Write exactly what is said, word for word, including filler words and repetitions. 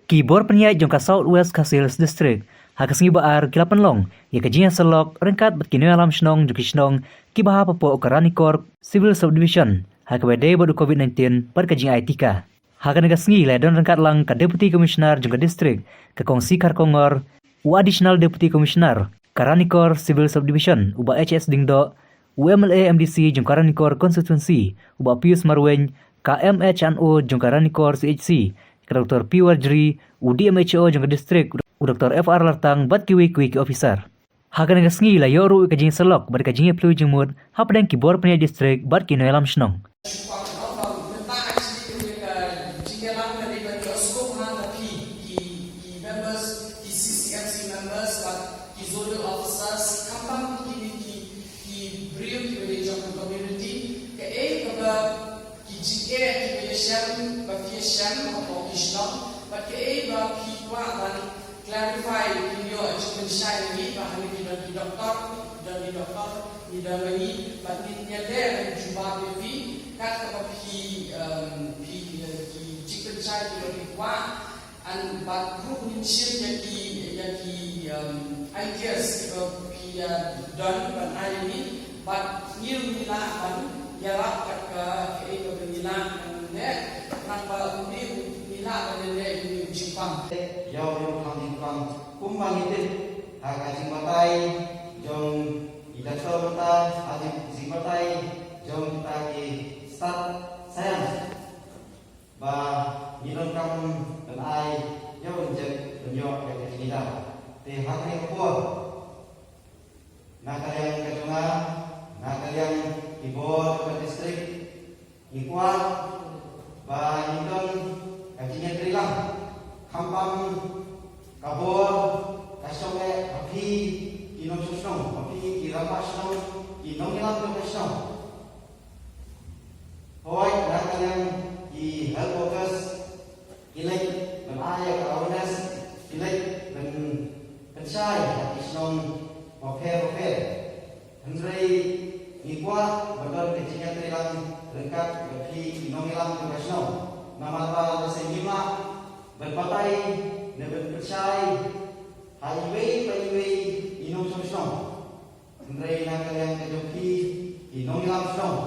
Ki bor pynïaid jong ka South West Khasi Hills District ha ka sngi ba ar ki la pynlong ïa ka jingïasyllok ryngkat bad ki nongïalam shnong jong ki shnong kiba hap hapoh ka Ranikor Civil Subdivision ha kaba ïadei bad u COVID nineteen bad ka jingai tika. Ha kane ka sngi la don ryngkat lang ka Deputy Commissioner jong ka district, ka Kong Sikhar Kongor, u Additional Deputy Commissioner ka Ranikor Civil Subdivision, u Bah H S Diengdoh, u M L A M D C jong ka Ranikor Constituency, u Bah Pius Marwein, ka M H and O jong ka Ranikor C H C, ka Doctor P Warjri, u D M H O jong ka district, u Doctor F R Lartang, bad kiwei kiwei ki officer. Ha kane ka sngi la ïoh ruh ka jingïasyllok bad ka jingïapluh jingmut hapdeng ki bor pynïaid district bad ki nongïalam shnong. Ki members, ki C C M C members, bad ki zonal officers, khamtam kine ki, ki briew kiba dei jong ka community, kaei kaba ki jingeh kiba ïashem, ba phi ïashem hapoh ki shnong, bad kaei ba phi kwah ban clarify, phin ïoh jingpynshai na ngi, ba hangne ki don ki doktor, ki don ki doktor, ngi don ma ngi, bad ngin ïaleh ban jubab ïa phi, kat kaba phi, um, phi, eh, ki jingpynshai kiba phi kwah, and bad ruh ngin shim ïa ki, ïa ki, um, ideas kiba phi, uh, don ban ai ïa ngi, bad ngi ruh ngi lah ban ïarap kat ka, kaei kaba ngi lah ban leh, khnang ba une u ngi lah ban leh une u jingpang. Ïa u nongïalam jingpang, kumba ngi tip ha ka jingbatai jong i doctor mynta, ha ka jingbatai jong kita ki stad science, ba ngi donkam ban ai ïa u injek ban ïoh ïa ka jingïada. Te ha kane ka por, na ka liang ka jong nga, na ka liang ki bor ka district, ngi kwah ba ngin don ka jingïatreilang, khamtam ka bor ka shnong eh, ha phi ki nongshong shnong, ha phi ki rangbah shnong, ki nongïalam jong ka shnong. Hooid, na ka liang ki health workers ki leit ban ai ïa ka awareness, ki leit ban pynshai ha ki shnong bapher bapher. Hynrei ngi kwah ba don ka jingïatreilang ryngkat bad phi ki nongïalam jong ka shnong. Namar ba lada ngim lah ban batai ne ban pynshai ha iwei pa iwei i nongshong shnong, hynrei na ka liang ka jong phi ki nongïalam shnong,